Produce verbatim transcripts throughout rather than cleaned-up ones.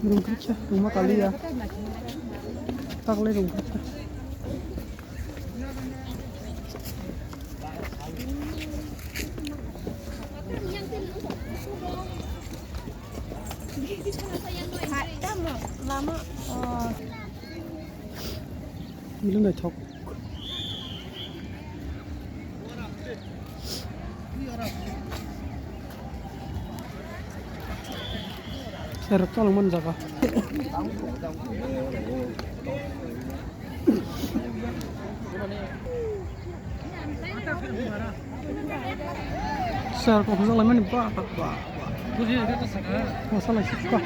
Rungkha, rungma kaliya. Taklai rungkha. Lama. Oh. Mili naithok. Sir, tolong man jaga. Sir, kok hujak lai mani ba, ba, ba, ba. Masa lai sik ba.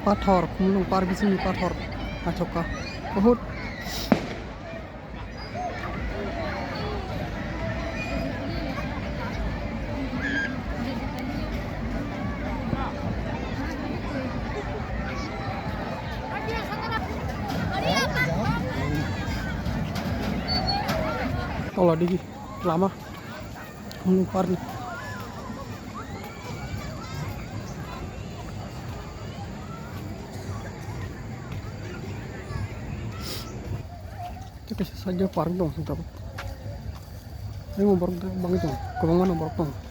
Pathor, khumlung par bisingni pathor naithok kha. Bahut. Tola digi lama. Hwnwi parni. Tei kaisa side o park tongo chwng tabuk. Tei borok bangwi tongo, kwbangma no borok tongo.